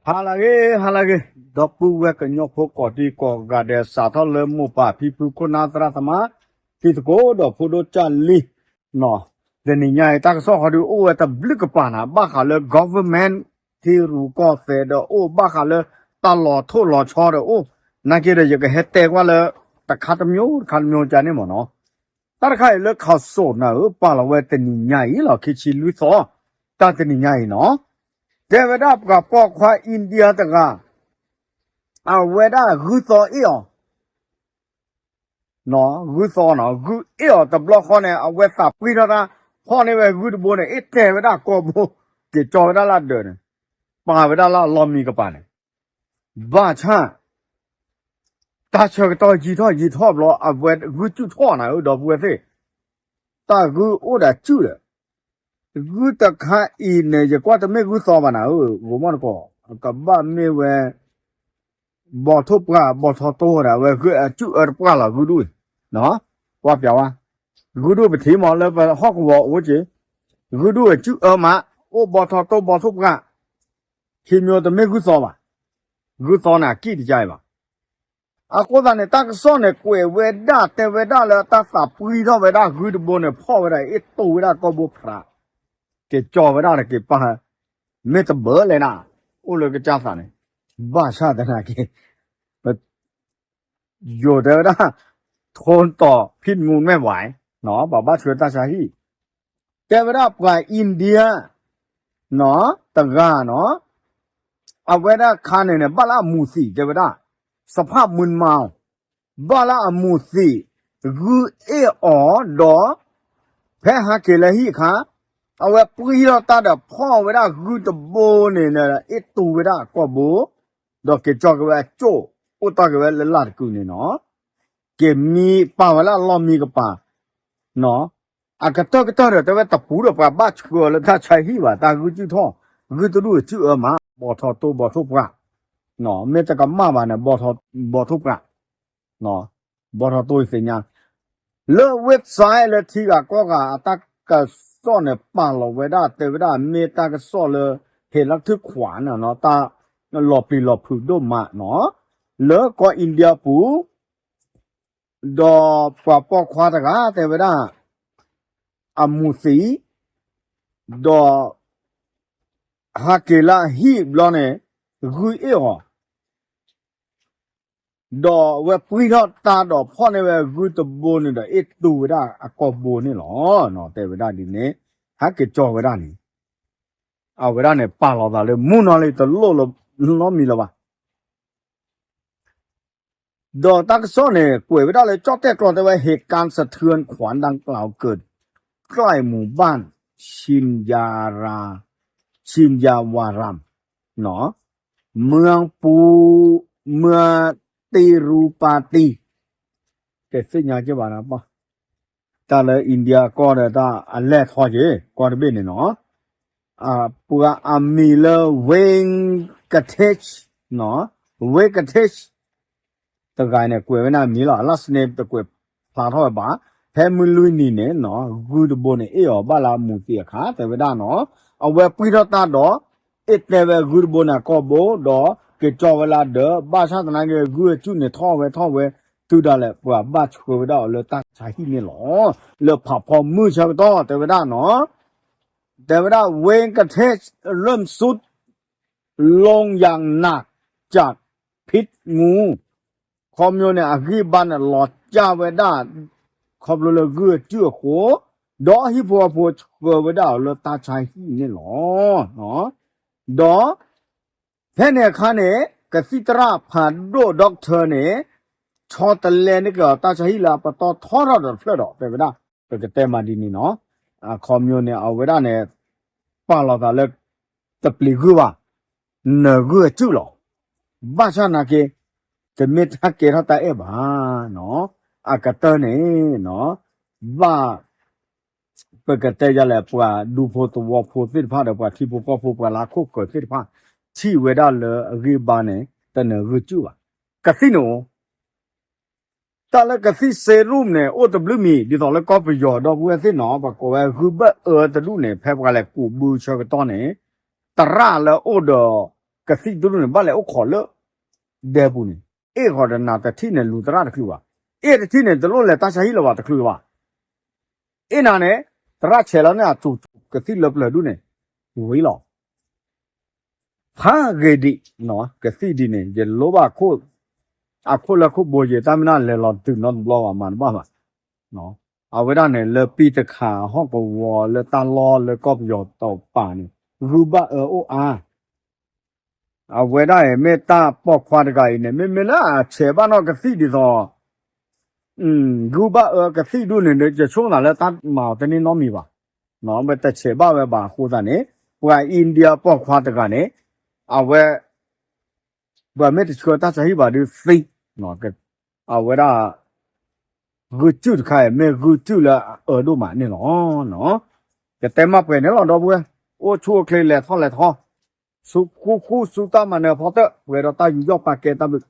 ဟါလၢအဂ့ၤ ဟါလၢအဂ့ၤ ဒီပုၢ်ဝဲၢ်ကညီဖိကိးဒံကိးဂၤဒဲး စးထီၣ်လၢမိၢ်ပၢ်ဖံဖုခိၣ်နၢ်သရၣ်သမါ တံၤသကိးဒီးဖိဒိၣ်ကၢ်လံ တနံၤညါအံၤ တၢ်ကစီၣ်ဃီဒုးအိၣ်ဝဲတဘျုးကပၤနၤ ဘၣ်ဃးလၢ government ထံရူၢ်ကီၢ်သဲးဒီးအိၣ် ဘၣ်ဃးလၢတၢ်လီၤထိၣ်လီၤဆီဒီးအိၣ် နာ်က့ဒီး ယကဟဲတဲကွၢ်လၢ တခါတမျိုး တခါတမျိုးကန့ၣ်မ့ၢ်နီၤ. တၢ်တခါအံၤလၢ ခးစိး နၤဧၢ ပာ်လီၤဝဲတနံၤညါအံၤလီၤ ခံဆံလွံၢ်သီ တၢ်တနံၤညါအံၤနီၤ တဲဝဲဒၣ်ပှၤပိာ်ခွါ India တဂၤ အဝဲဒၣ်ဂုၢ်သီအ့ၣ်အီၤ ဂုၢ်သီနီၤ ဂုၢ်အ့ၣ်အီၤတဘျီဃီန့ၣ် အဝဲသးပှံၢ်ထီၣ်တၢ် ဖီၣ်န့ၢ်ဝဲဂုၢ်တဘိန့ၣ် အ့ၣ်တဲဝဲဒၣ်ကိာ်ဘိ က့ၤကၠီဝဲဒၣ်လၢဒၢးန့ၣ် ပာ်ဝဲဒၣ်လၢအလီၢ်မံကပၤန့ၣ် ဘၣ်ဆၣ် တၢ်ဆၢကတီၢ်ယံာ်ထီၣ်ယံာ်ထီၣ်ဘျီ အဝဲဂုၢ်စူၣ်ထီၣ်နၤဧၢ ဒီပုၢ်ဝဲၢ်သ့ၣ် တၢ်ဂုၢ်အိၣ်ဒီးစူၣ်ဒီး ဂုၢ်တခါအံၤန့ၣ် ယကွၢ်တမ့ၢ်ဂုၢ်သီဘၣ်နၤဧၢ ဂိၤမီၢ်တကိး ကဘၣ်မ့ၢ်ဝဲ ဘီထိၣ်ပှၢ် ဘီထီတိၢ်ဒီး အဝဲဂုၢ်အစူၣ်အၢတပှၢ်လီၤ ဂုၢ်ဒူၣ်အံၤ ကွၢ်ပၠးဝဲ ဂုၢ်ဒူၣ်ပထံၣ်မးလၢပဟီၣ်ကဝီၤအိၣ်က့ၤ ဂုၢ်ဒူၣ်အစူၣ်အၢမး အိၣ်ဘီထီတိၢ်ဘီထိၣ်ပှၢ် ခံမျိုးတမ့ၢ်ဂုၢ်သီဘၣ် ဂုၢ်သီန့ၣ်အကံၣ်တကါအံၤဘၣ် အဃိသတးန့ၣ် တၢ်ကစီၣ်န့ၣ် ကွဲးဝဲဒၣ်တဲဝဲဒၣ်လၢတၢ်သးပှံၢ်ထီၣ်ဝဲဒၣ်ဂုၢ်တဘိန့ၣ် ဖီၣ်ဝဲဒၣ်အ့ၣ်တူၢ်ဝဲဒၣ်ကိာ်ဘိဖြး က့ၤကၠီဝဲဒၣ်တက့ၤပၢ် မ့ၢ်တဘၢလဲၣ်နၤ အိၣ်လၢကစၢ်သးန့ၣ် ဘၣ်ဆၣ်သနာ်က့ ယိၤတဲဝဲဒၣ် ထိၣ်တီၤဖံးမူမဲၢ်ဝဲ ပှၤဘၣ်ဆှၢတၢ်ဆါဟံၣ် တဲဝဲဒၣ်ပှၤ India နီၤ တဂၤနီၤ အဝဲဒၣ်ခါန့ၣ်န့ၣ် ဘၣ်လၢအမူၤသံးတဲဝဲဒၣ် စဖးမုၢ်မၤ ဘၣ်လၢအမူၤသံး ဂုၢ်အ့ၣ်အီၤဒီး ဖဲဟးက့ၤလၢဟံၣ်အခါ အဝဲပှံၢ်ထီၣ်တၢ်ဒီးဖီၣ်ဝဲဒၣ်ဂုၢ်တဘိန့ၣ် အ့ၣ်တူၢ်ဝဲဒၣ်ကိာ်ဘိ ဒီးက့ၤကၠီက့ၤဝဲအကၠိၣ် အိၣ်တ့ၢ်က့ၤဝဲလၢလၢ်တကုာ်န့ၣ်နီၤ က့ၤမံပာ်ဝဲလၢအလီၢ်မံကပၤ အကတၢၢ်ကတၢၢ်ဒီးတဲဝဲတပူၤဒီးပှၤဘၣ်ဆှၢလၢတၢ်ဆါဟံၣ်ဘၣ် တၢ်ဂုၢ်စူၣ်ထီၣ် ဂုၢ်တဒူၣ်စူၣ်အၢမး ဘီထီတိၢ်ဘီထိၣ်ပှၢ် မ့ၢ်တကမၣ်ဘၣ်န့ၣ် ဘီထီ ဘီထိၣ်ပှၢ် ဘီထီတိၢ်သ့ၣ်ညါ လၢ website လၢထံဂၤကီၢ်ဂၤအတၢ်ကစီၣ်န့ၣ် ပာ်လီၤဝဲဒၣ်တဲဝဲဒၣ်မ့ၢ်တၢ်ကစီၣ်လၢ ဟ့ၣ်လီၤထုခွးန့ၣ်နီၤ တၢ်လီၤပျံၤလီၤဖုးဒိၣ်မးနီၤ လၢကီၢ် India ပူၤ ဒီးပှၤပိာ်ခွါတဂၤတဲဝဲဒၣ် အမူၤသံး ဒီး ဟးက့ၤလၢအဟံၣ်ဘျီန့ၣ် ဂုၢ်အ့ၣ်အီၤ ဒီးအဝဲပှံၢ်ထီၣ်တၢ်ဒီးဖီၣ်န့ၢ်ဝဲဂုၢ်တဘိန့ၣ်ဒီး အ့ၣ်တူၢ်ဝဲဒၣ်အကိာ်ဘိန့ၣ်လီၤ. တဲဝဲဒၣ်ဒ်န့ၣ် ဟးက့ၤကၠီဝဲဒၣ်န့ၣ် အဝဲဒၣ်န့ၣ် ပာ်လီၤသးလၢမုၢ်နီၢ်လံတလိၣ်လၢနီတမံၤလၢၤဘၣ် ဒီးတၢ်ကစီၣ်န့ၣ် ကွဲးဝဲဒၣ်လၢကၠီၣ်တဲၣ်ကျီတဲဝဲ เหตุการณ์สะเทือนขวัญดังกล่าวเกิดใกล้หมู่บ้าน ชินยารา ชินยาวาราม เมืองปู เมืองติรูปาตี ကသ့ၣ်ညါက့ၤဘၣ်နၤပှၤ တၢ်လၢ India ကီၢ်ဒီးတၢ်အလဲၢ်ထီၣ်က့ၤ ကီၢ်တဘ့ၣ်န့ၣ်နီၤ ပှၤအမံၤလၢ Venkatesh နီၤ Venkatesh တဂၤန့ၣ် ကွဲးဝဲဒၣ်အမံၤလီၤ အလါစန့တကွဲးဖျါထီၣ်ဝဲဘၣ် ဖဲမုၢ်လွံၢ်နံၤန့ၣ်နီၤ ဂုၢ်တဘိန့ၣ် အ့ၣ်အီၤဘၣ်လၢအမူၤသံးအခါ တဲဝဲဒၣ်နီၤ အဝဲပှံၢ်ထီၣ်တၢ်ဒီး အ့ၣ်တဲဝဲဂုၢ်တဘိန့ၣ်အကိာ်ဘိ ဒီးက့ၤကၠီဝဲလၢဒၢး ဘၣ်ဆၣ်သနာ်က့ ဂုၢ်အစူၣ်န့ၣ်ထီၣ်ဝဲထီၣ်ဝဲ တုၤဒၣ်လဲာ်ပှၤဘၣ်ဆှၢဝဲဒၣ်အီၤလၢတၢ်ဆါဟံၣ်န့ၣ်လီၤ. လၢဖးဖီမုၢ်ဆၢကတီၢ်တဲဝဲဒၣ်နီၤ တဲဝဲဒၣ် เวงกะเทศเริ่มทรุดลงอย่างหนักจากพิษงู ခီဖျိန့ၣ် အဂံၢ်ဘါန့ၣ် လီၤစၢ်ဝဲဒၣ် ခီဖျိလၢဂုၢ်အစူၣ်အဃိ ဒီးဟံၣ်ဖိဃီဖိဆှၢဝဲဒၣ်အီၤလၢတၢ်ဆါဟံၣ်န့ၣ်လီၤ. ဒီး ဖဲန့ၣ်အခါန့ၣ် ကသံၣ်သရၣ်ဖးဒိၣ် doctor န့ၣ် ဆီတလဲန့ၢ်က့ၤအီၤတၢ်ဆါဟံၣ်လၢအပတီၢ်ထီထီၣ်ဒီးတဖျၢၣ်ဒီး တဲဝဲဒၣ် ပကတဲမးဒ်န့ၣ်နီၤ အခီပညီန့ၣ် အဝဲဒၣ်န့ၣ် ပာ်လီၤသးလၢ တပျံၤဂုၢ်ဘၣ် နၢၤဂုၢ်အစူၣ်လီၤ. ဘၣ်ဆၣ်နာ်က့ တမ့ၢ်တၢ်ကဲထီၣ်တၢ်အဲၣ်ဘၣ်နီၤ အကတၢၢ်န့ၣ်နီၤ ဘၣ် ပကတဲယၤလဲၣ် ပှၤဒူဖိသဝီဖိသ့ၣ်တဖၣ်ဒီး ပှၤထံဖိကီၢ်ဖိ ပှၤလၢခိၣ်ဃၢၤသ့ၣ်တဖၣ် ထံၣ်ဝဲဒၣ်လၢအဂံၢ်ဘါန့ၣ် တနၢၤဂုၢ်စူၣ်ဘၣ်. ကသံၣ်န့ၣ်အိၣ် တၢ်လၢကသံၣ် serum န့ၣ် အိၣ်တဘျုးမံၤ ဒ်သိးလၢကီၢ်ပယီၤဒီပုၢ်ဝဲၢ်သ့ၣ်နီၤ ပှၤကိးဝဲဂုၢ်ဘၢၣ်အၢတဒူၣ်န့ၣ် ဖဲပှၤလဲၤကူးဘုဆၢကတီၢ်န့ၣ် သရၣ်လၢအိၣ်ဒီး ကသံၣ်တဒူၣ်န့ၣ် ဘၣ်လဲၤအိၣ်ခိးလၢ ဒဲပူၤန့ၣ် အ့ၣ်ဃီဒီးနၤတထံၣ်န့ၣ် လူၤသရၣ်တချုးဘၣ်, အ့ၣ်တထံၣ်န့ၣ် တလိၣ်လဲၤတၢ်ဆါဟံၣ်လၢၤဘၣ် တချုးဘၣ်, အ့ၣ်နၤန့ၣ် သရၣ်ဆဲးလီၤန့ၣ် အကသံၣ်လၢပျၢၤဒူၣ်န့ၣ် ဝံၤလီၤ. ဖးဂ့ၤဒံး, ကသံၣ်ဒ်န့ၣ် ယလိၣ်ဘၣ် အခိၣ်လၢခိၣ်ဘိယံၤ တၢ်မ့ၢ်နၢ်လဲၤလီၤတုၤနီတဘျီဘၣ် မၤတဘၣ်ဘၣ်. အဝဲဒၣ်န့ၣ် လၢပံတခးဟီၣ်ကဝီၤလၢတၢ်လီၢ်လၢကီၢ်ပယီၤတပၤန့ၣ် ဂုၢ်ဘၣ်အၢအိၣ်အါ အဝဲဒၣ်အံၤ မ့ၢ်တၢ်ပိာ်ခွါတဂၤအံၤန့ၣ် မ့မ့ၢ်လၢအဆဲးဘၣ်နီၢ်ကသံၣ်ဒ်သိး ဂုၢ်ဘၣ်အၢကသံၣ်ဒူၣ်န့ၣ် ယဆိကမိၣ်သးလၢတၢ်မၤအီၤတန့ၢ်နီတမံၤဘၣ်, မ့ၢ်တဆဲးဘၣ်ဝဲဘၣ်အဃိသတးန့ၣ် ပှၤ India ပိာ်ခွါတဂၤန့ၣ် အဝဲ ပှၤမ့ၢ်တဆှၢတၢ်ဆါဟံၣ်ဘၣ်ဒီးသံ, အဝဲဒၣ် ဂုၢ်စုၣ်တခါအံၤ မ့ၢ်ဂုၢ်စုၣ်လၢအအၢဒိၣ်မးန့ၣ်လီၤ. ကတဲမၢ်ပှဲၤန့ၣ်လီၤ ဒီပုၢ်ဝဲၢ်, အိၣ်ဆူၣ်အိၣ်ချ့လဲၤထီၣ်လဲၤထီ, ဆူဃူဃူဆူတၢ်မၤနၢၤအဖီတၢၣ် ပှဲၤဒီးတၢ်ယူးယီၣ်ပာ်ကဲတၢ်ဘျုး